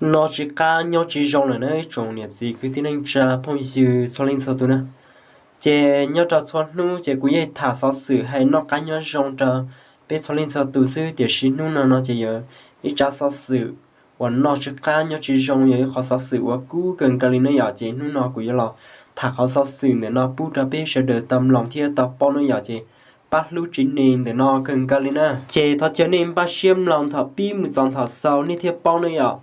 Noj tsis qab nyob tsis zoo lawm na ib tsoom niam txiv kwv tij neej tsa phooj ywg txhua leej txhua tus na. Ces nyob rau txhua hnub ces kuv yeej tham xov xwm hais noj qab nyob zoo rau peb txhua leej txhua tus xwb, tiam sis hnub no no ces yog ib tsab xov xwm uas noj tsis qab nyob tsis zoo, yog ib qhov xov xwm uas kub kawg nkaus li na yom. Ces hnub no kuv yuav los tham qhov xov xwm ntawm no pub rau peb sawv daws tau mloog thiab tau paub na yom. Ces pab hlub tsev neeg ntawm no kawg nkaus li na. Ces thov caw nej npaj siab mloog thaum pib mus txog thaum xaus nej thiaj paub na yom.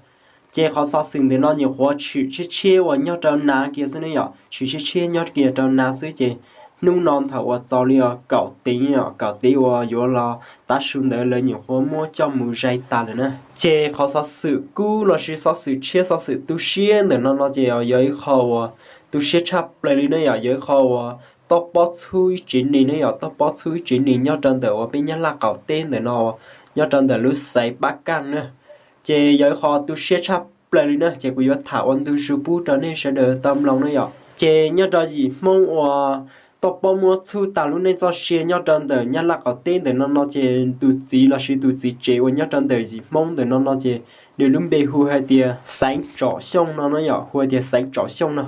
Ces qhov xov xwm ntawm no nyuam qhuav tshwm tshiab tshiab uas nyob rau nav kiag xwb ne yom, tshwm tshiab tshiab nyob kiag rau nav xwb. Ces hnub no ntawm uas txaus li kaum teev, kaum teev uas yuav los tav su ntawd lawv nyuam qhuav muab coj mus zais tas lawm na. Ces qhov xov xwm kub lossis xov xwm tshiab, xov xwm tu siab ntawm no no ces yog ib qho uas tu siab tshaj plaws li ne yom, yog ib qho uas toj pob txhub ib tsev neeg ne yom, toj pob txhub ib tsev neeg nyob rau ntawm uas peb Nyab Laj qaum teb ntawm no, nyob rau ntawm lub xaiv Pab Kaj na. Ces yog ib qho tu siab tshaj plaws li na, ces kuv yuav tham ua ntu zus pub rau nej sawv daws tau mloog na yom. Ces nyob rau yim Hmoob uas toj pob muab txhub tas lub neej txoj sia nyob rau ntawm Nyab Laj qaum teb ntawm no no ces tus txiv lossis tus txiv tsev uas nyob rau ntawm yim Hmoob ntawm no no ces nws lub npe hu hais tias Xeev Tsom Xyooj no no yom, hu hais tias Xeev Tsom Xyooj no.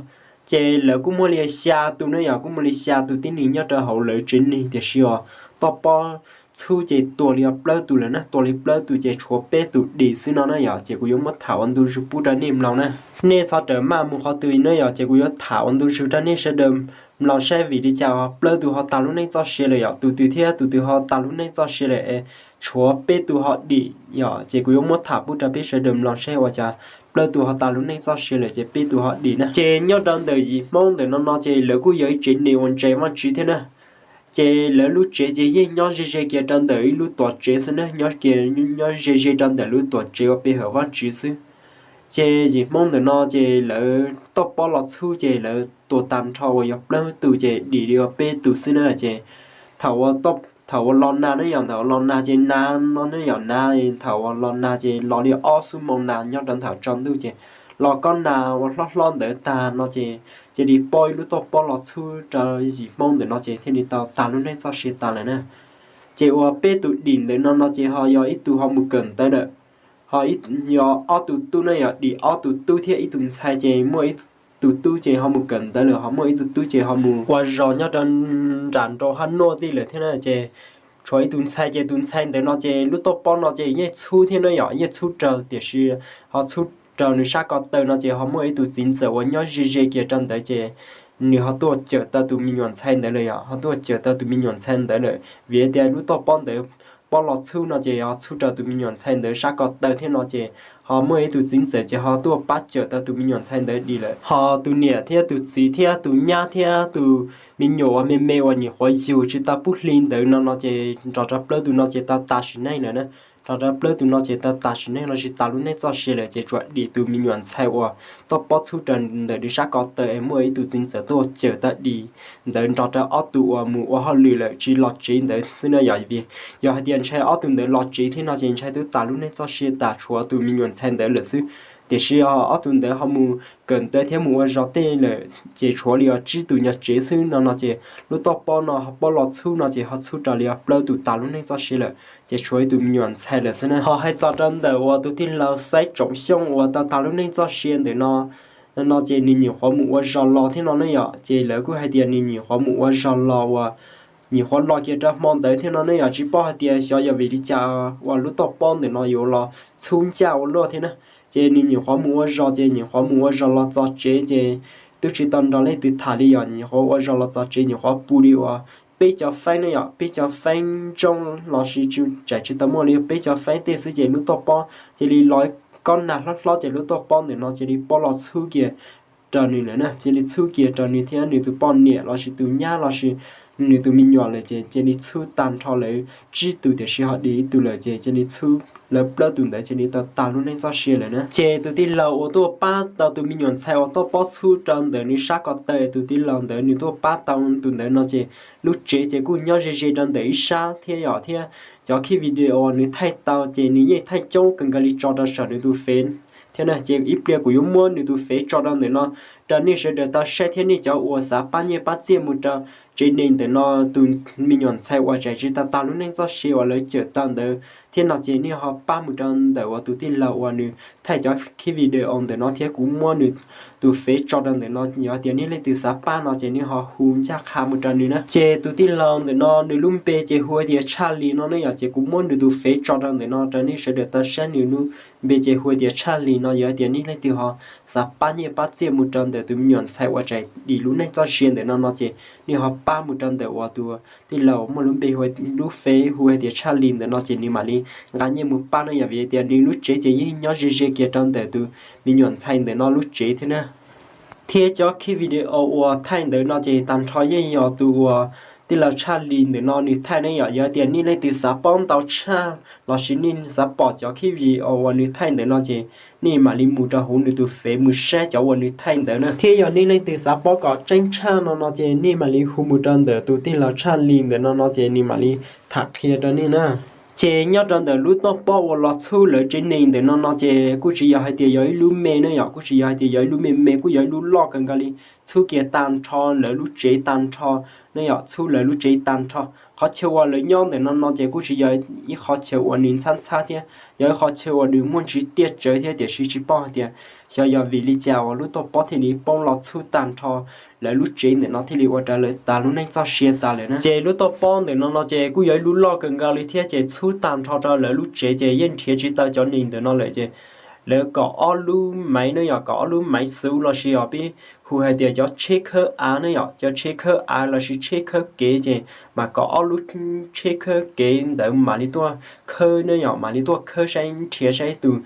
Ces lawv kuj muaj li xya tus ne yom, kuj muaj li xya tus tib neeg nyob rau hauv lawv tsev neeg, tiam sis os toj pob txhub ces tua li plaub tus lawm na, tua li plaub tus ces tshuav peb tus dim xwb no na yom. Ces kuv yuav muab tham ua ntu zus pub rau nej mloog na. Nej txhob rawm maj mus qhov twg na yom, ces kuv yuav tham ua ntu zus rau nej sawv daws mloog saib vim li cas plaub tus ho tas lub neej txoj sia lawm yom, tus twg thiab tus twg ho tas lub neej txoj sia lawm es tshuav peb tus ho dim yom. Ces kuv yuav muab tham pub rau peb sawv daws mloog saib ua cas plaub tus ho tas lub neej txoj sia lawm ces peb tus ho dim na. Ces nyob rau ntawm yim Hmoob ntawm no no ces lawv kuj yog ib tsev neeg uas ntseeg Vajtswv thiab na. Ces lawv lub tsev ces yeej nyob ze ze kiag rau ntawm ib lub tuam tsev xwb na, nyob kiag, nyob ze ze rau ntawm lub tuam tsev uas pe hawm Vajtswv xwb. Ces yim Hmoob ntawm no ces lawv toj pob los txhub ces lawv tua tag nrho uas yog plaub tus ces dim li uas peb tus xwb na. Ces thaum uas, thaum uas los nag ne yom, thaum uas los nag ces nag no ne yom, nag, thaum uas los nag ces los li ob xuab moos nag nyob rau ntawm tsaus ntuj ces los kob nag uas hlob hlob ntawd tag no ces cia li pob ib lub toj pob los txhub rau yim Hmoob ntawm no ces thiaj li tau tas lub neej txoj sia tas lawm na. Ces uas peb tus dim ntawm no no ces ho yog ib tug ho mus kawm ntawv lawm, ho yog ob tus tub na yom, dim ob tus tub thiab ib tus ntxhais ces muaj ib tus tub ces ho mus kawm ntawv lawm, ho muaj ib tus tub ces ho mus ua zog nyob rau nram nroog Hab Nuaj tij lawm thiab na. Ces tshuav ib tus ntxhais ces tus ntxhais ntawd no ces lub toj pob no ces yeej txhub thiab na yom, yeej txhub raws, tiam sis ho txhub raws nws sab ko taw no ces ho muaj ib tus txiv ntxawm uas nyob ze ze kiag rau ntawd ces nws ho tuaj cawm tau tus me nyuam ntxhais ntawd lawm yom, ho tuaj cawm tau tus me nyuam ntxhais ntawd lawm vim tias lub toj pob ntawd pob los txhub no ces ho txhub raws tus me nyuam ntxhais ntawd sab ko taw thiab no ces ho muaj ib tus txiv ntxawm ces ho tuaj pab cawm tau tus me nyuam ntxhais ntawd dim lawm. Ho tus niam thiab tus txiv thiab tus nyab thiab tus me nyuam uas me me uas nyuam qhuav yug tsis tau pub hli ntawd no no ces nrog rau plaub tus no ces tau tas sim neej lawm na. Nrog rau plaub tus no ces tau tas sim neej los sis tas lub neej txoj sia lawm ces tsuas dim tus me nyuam ntxhais uas toj pob txhub raws ntawm nws sab ko taw es muaj ib tus txiv ntxawm tuaj cawm tau dim ntawd nrog rau ob tug uas mus ua hauj lwm lawm tsis los tsev ntawd xwb na yom. Vim yog hais tias ntshai ob tug ntawd los tsev thiab no ces ntshai twb tas lub neej txoj sia tas tshuav tus me nyuam ntxhais ntawd lawm xwb. Tiam sis ob tug ntawd ho mus kawm ntawv thiab mus ua zog tej lawm ces tshuav li os tsib tus nyob tsev xwb no no ces lub toj pob no ho pob los txhub no ces ho txhub raws li os plaub tus tas lub neej txoj sia lawm ces tshuav ib tus me nyuam ntxhais lawm xwb na. Ho hais txog rau ntawm uas tus tij laug Xaib Tsoom Xyooj uas tau tas lub neej txoj sia ntawm no no ces nws nyuam qhuav mus ua zog los thiab no ne yom, ces lawv kuj hais tias nws nyuam qhuav mus ua zog los uas nyuam qhuav los kiag rau hmo ntawd thiab no ne yom, tsis paub hais tias xyov yog vim li cas uas lub toj pob ntawm no yuav los txhub ncaj ua luaj thiab na. Ces nws nyuam qhuav mus ua zog ces nyuam qhuav mus ua zog los txog tsev ces twb tsis tau nrog leej twg tham li yom, nyuam qhuav ua zog los txog tsev nyuam qhuav pw li uas peb cov feeb ne yom, peb cov feeb ntsooj los sis tsis, tseem tsis tau muaj li peb cov feeb tej xwb ces lub toj pob cia li los kob nag hlob hlob ces lub toj pob ntawm no cia li pob los txhub kiag rau nws lawm na, cia li txhub kiag rau nws thiab nws tus poj niam los sis tus nyab los sis nws tus me nyuam lawm ces cia li txhub tag nrho lawv tsib tus tiam sis ho dim ib tug lawm ces cia li txhub lawv plaub tus ntawd cia li tau tas lub neej txoj sia lawm na. Ces tus tij laug uas tuaj pab tau tus me nyuam ntxhais uas toj pob txhub rau ntawm nws sab ko taw, tus tij laug ntawd nws tuaj pab tau tus ntawd no ces lub tsev ces kuj nyob ze ze rau ntawm ib sab thiab yom, thiab cov khij video uas nws thaij tau ces nws yeej thaij coob kawg nkaus li tso rau saum nws tus fev thiab na. Ces ib pliag kuv yuav muab nws tus fev tso rau ntawm no rau nej sawv daws tau saib thiab nej cov uas xav pab nyiaj pab txiaj mus rau tsev neeg ntawm no tus me nyuam ntxhais uas tseem tsis tau tas lub neej txoj sia uas lawv cawm tau ntawd thiab no ces nej ho pab mus rau ntawm uas tus tij laug uas nws thaij cov khib video ntawm no thiab kuv muab nws tus fev tso rau ntawm no. Yog tias nej leej twg xav pab no ces nej ho hu ncaj qha mus rau nws na. Ces tus tij laug ntawm no nws lub npe ces hu tias Tshaj Lis no ne yom, ces kuv muab nws tus fev tso rau ntawm no rau nej sawv daws tau saib nws lub npe ces hu tias Tshaj Lis no. Yog tias nej leej twg ho xav pab nyiaj pab txiaj mus rau ntawm tus me nyuam ntxhais uas tseem dim lub neej txoj sia ntawm no no ces nej ho pab mus rau ntawm uas tus tij laug muaj lub npe hu, lub fev hu hais tias Tshaj Lis ntawm no ces nws mam li nqa nyiaj mus pab no yom, vim tias nws lub tsev ces yeej nyob ze ze kiag rau ntawm tus me nyuam ntxhais ntawm no lub tsev thiab na. Thiab cov khib video uas thaij ntawd no ces tag nrho yeej yog tus uas tij laug Tshaj Lis ntawm no nws thaij ne yom. Yog tias nej leej twg xav paub ntau tshaj lossis nej xav pom cov khib video uas nws thaij ntawd no ces nej mam li mus rau hauv nws tus fev mus saib cov uas nws thaij ntawd na. Thiab yog nej leej twg xav paub kom tseeb tshaj no no ces nej mam li hu mus rau ntawm tus tij laug Tshaj Lis ntawm no no ces nws mam li tham qhia rau nej na. Ces nyob rau ntawm lub toj pob uas los txhub lawv tsev neeg ntawm no no ces kuj tsis yog hais tias yog ib lub me ne yom, kuj tsis yog hais tias yog ib lub me me, kuj yog ib lub loj kawg nkaus li, txhub kiag tag nrho lawv lub tsev tag nrho ne yom, txhub lawv lub tsev tag nrho. Qhov chaw uas lawv nyob ntawm no no ces kuj tsis yog ib qhov chaw uas nws ntxhab ntxhab thiab, yog ib qhov chaw uas nws muaj ntsis tiaj tsawv thiab, tiam sis tsis paub hais tias xyov yog vim li cas uas lub toj pob thiaj li poob los txhub tag nrho lawv lub tsev ntawm no thiaj li ua rau lawv tas lub neej txoj sia tas lawm na. Ces lub toj pob ntawm no no ces kuj yog ib lub loj kawg nkaus li thiab, ces txhub tag nrho rau lawv lub tsev ces yeej nrhiav tsis tau cov neeg ntawm no lawm ces lawv kom ob lub maiv ne yom, kom ob lub maiv xuv lossis os peb hu hais tias cov tsheb khawb av ne yom, cov tsheb khawb av lossis tsheb khawb kev ces mam kom ob lub tsheb khawb kev ntawd mam li tuaj khawb ne yom, mam li tuaj khawb saib nrhiav saib tus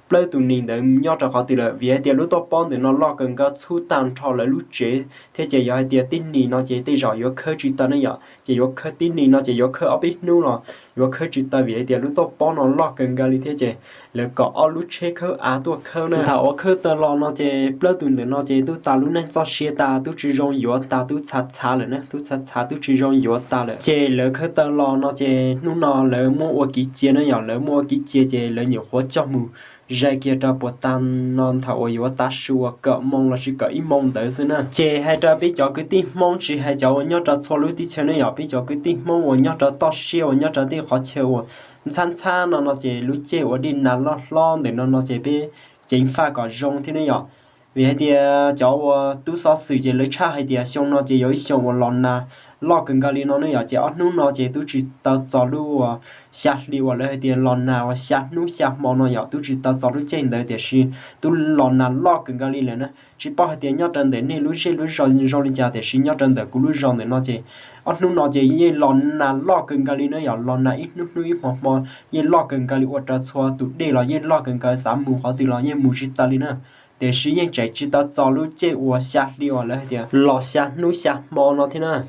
plaub tus neeg ntawd nyob rau qhov twg lawm. Vim hais tias lub toj pob ntawm no loj kawg nkaus txhub tag nrho lawv lub tsev thiab, ces yog hais tias tib neeg no ces tej zaum yuav khawb tsis tau ne yom, ces yuav khawb tib neeg no ces yuav khawb ob peb hnub los yuav khawb tsis tau vim hais tias lub toj pob no loj kawg nkaus li thiab ces lawv kom ob lub tsheb khawb av tuaj khawb na. Thaum uas khawb tau los no ces plaub tus ntawm no ces twb tas lub neej txoj sia tas, twb tsis zoo yuav tas, twb txhav txhav lawm na, twb txhav txhav twb tsis zoo yuav tas lawm. Ces lawv khawb tau los no ces hnub no lawv muab ua kiv cia na yom, lawv muab ua kiv cia ces lawv nyuam qhuav coj mus zais kiag rau puas tag no thaum uas yuav tav su uas kaum moo lossis kaum ib moo ntawd xwb na. Ces hais rau peb cov kwv tij Hmoob tsis hais cov uas nyob rau txhua lub teb chaws ne yom, peb cov kwv tij Hmoob uas nyob rau toj siab uas nyob rau tej qhov chaw uas ntxhab ntxhab no no ces lub caij uas dej nag loj hlob ntawm no no ces peb ceev faj kom zoo thiab ne yom. Vim hais tias cov uas tub xov xwm ces lawv tshaj hais tias xyoo no ces yog ib xyoo uas los nag loj kawg nkaus li no ne yom, ces ob hnub no ces twb tsis tau txog lub uas xya hli uas lawv hais tias los nag uas xya hnub xya hmo no yom, twb tsis tau txog lub caij ntawd tiam sis twb los nag loj kawg nkaus li lawm na. Tsis paub hais tias nyob rau ntawm nej lub zej lub zos zoo li cas tiam sis nyob rau ntawm kuv lub zos ntawm no ces ob hnub no ces yeej los nag loj kawg nkaus li na yom, los nag ib hnub hnub ib hmo hmo yeej loj kawg nkaus li ua rau txhua tus dej los yeej loj kawg nkaus, xav mus qhov twg los yeej mus tsis tau li na. Tiam sis yeej tseem tsis tau txog lub caij uas xya hli uas lawv hais tias los xya hnub xya hmo no thiab na.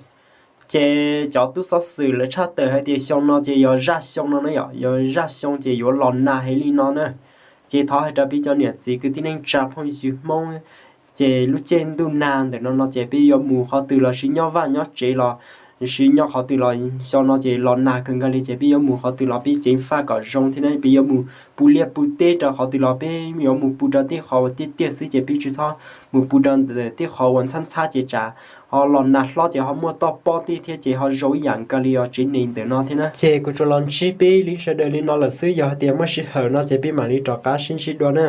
Ces cov tub xov xwm lawv tshaj tawm hais tias xyoo no ces yog zaj xyoo no na yom, yog zaj xyoo ces yuav los nag heev li no na. Ces thov hais rau peb cov niam txiv kwv tij neej tsa phooj ywg Hmoob, ces lub caij ntuj nag ntawm no no ces peb yuav mus qhov twg lossis nyob vaj nyob tsev los sis nyob qhov twg los xyoo no ces los nag kawg nkaus li ces peb yuav mus qhov twg los peb ceev faj kom zoo thiab na. Peb yuav mus pw liaj pw teb rau qhov twg los peb yuav mus pw rau tej qhov uas tiaj tiaj xwb ces peb tsis txhob mus pw rau ntawm tej qhov uas ntxhab ntxhab ces tsam ho los nag hlob ces ho muaj toj pob tej thiab ces ho zoo ib yam nkaus li os tsev neeg ntawm no thiab na. Ces kuv tsuas los ntsib peb li sawv daws li no lawm xwb, yog hais tias muaj sij hawm no ces peb mam li rov qab sib ntsib dua na.